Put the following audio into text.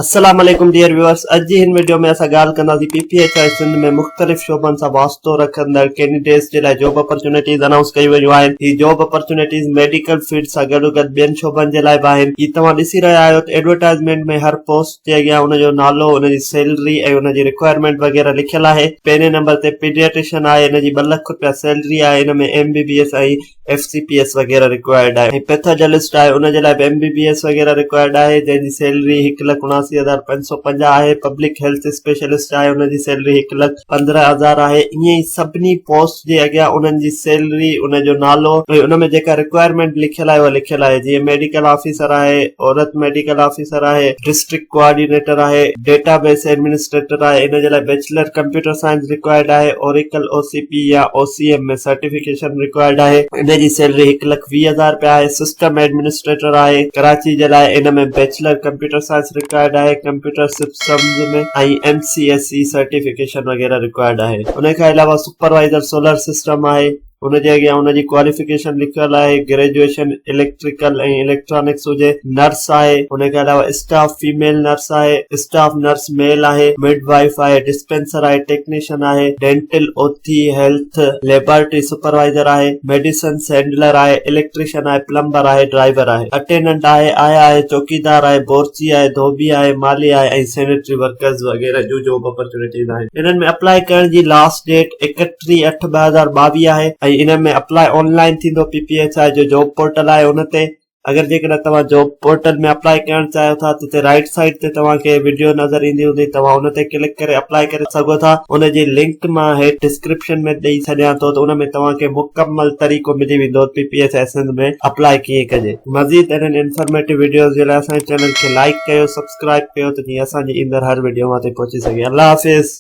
السلام عليڪم dear viewers اڄ جي هن وڊيو ۾ اسان ڳالهه ڪنداسين P P H I Sindh ۾ مختلف شعبن سان واسطو رکندڙ ڪينڊيڊيٽس جي لاء جاب اپرچونيٽيز انائونس ڪيون ويون آهن هي جاب اپرچونيٽيز ميڊيڪل فيلڊ سان گڏوگڏ ٻين شعبن جي لاء به آهن هي توهان ڏسي رهيا آهيو ته ايڊورٽائزمينٽ ۾ هر پوسٽ جي اڳيان ان جو نالو ان جي سيلري ۽ ان جي رڪوائرمينٽ وغيره لکيل آهي پهرين نمبر تي پيڊياٽريشن آهي ان جي ٻه لک رپيا سيلري آهي ان ۾ M B B S ۽ F C P S وغيره رڪوائرڊ آهي ۽ پيٿاجلسٽ آهي ان جي لاء به ايم بي بي ايس وغيره رڪوائرڊ آهي جنهن جي سيلري 179550 آهي پبلڪ هيلٿ اسپيشلسٽ آهي ان جي سيلري 115000 آهي ائين ئي سڀني پوسٽ جي اڳيان انهن جي سيلري ان جو نالو ۽ ان ۾ جيڪا رڪوائرمينٽ لکيل آهي اها لکيل آهي جيئن ميڊيڪل آفيسر آهي عورت ميڊيڪل آفيسر آهي ڊسٽرڪٽ ڪوآرڊينيٽر آهي ڊيٽا بيس ايڊمنسٽريٽر آهي ان جي لاء بيچلر ڪمپيوٽر سائنس رڪوائرڊ آهي اوريڪل او سي پي يا او سي ايم ۾ سرٽيفڪيشن رڪوائرڊ آهي ان جي سيلري 120000 رپيا آهي سسٽم ايڊمنسٽريٽر آهي ڪراچي جي لاء ان ۾ بيچلر ڪمپيوٽر سائنس رڪوائرڊ آهي computer systems ۾ ۽ M C S C certification وغيره رڪوائرڊ آهي ان کان علاوه سپروائيزر سولر سسٽم آهي ان جي اڳيان ان جي ڪواليفڪيشن لکيل آهي گريجوئيشن اليڪٽريڪل ۽ اليڪٽرانڪس هجي نرس آهي ان کان علاوه اسٽاف فيميل نرس آهي اسٽاف نرس ميل آهي مڊ وائيف آهي ڊسپينسر آهي ٽيڪنيشن آهي ڊينٽل اوٿي هيلٿ ليبارٽري سپروائيزر آهي ميڊيسنس هينڊلر آهي اليڪٽريشن آهي پلمبر آهي ڊرائيور آهي اٽينڊنٽ آهي آيا آهي چوڪيدار آهي بورچي آهي ڌوٻي آهي مالهي آهي ۽ سينيٽري ورڪرز وغيره جون جاب اپرچونيٽيز آهن انهن ۾ اپلائي ڪرڻ جي لاسٽ ڊيٽ 31 اٺ 2022 آهي ۽ انهن ۾ اپلائي آن لائين ٿيندو پي پي ايڇ I جو جاب پورٽل آهي ان تي اگر جيڪڏهن توهان جاب پورٽل ۾ اپلائي ڪرڻ چاهيو ٿا ته هتي رائيٽ سائيڊ تي توهان کي وڊيو نظر ايندي هوندي توهان ان تي ڪلڪ ڪري اپلائي ڪري سگهو ٿا ان جي لنڪ مان هيٺ ڊسڪرپشن ۾ ڏئي ڇڏيان ٿو ته ان ۾ توهان کي مڪمل طريقو ملي ويندو P P H I Sindh ۾ apply ڪيئن ڪجي مزيد اهڙن انفارميٽو وڊيوز جي لاء اسان جي چينل کي لائيڪ ڪيو سبسڪرائيب ڪيو ته جيئن اسان جي ايندڙ هر وڊيو اوهان تائين پهچي سگهي الله حافظ.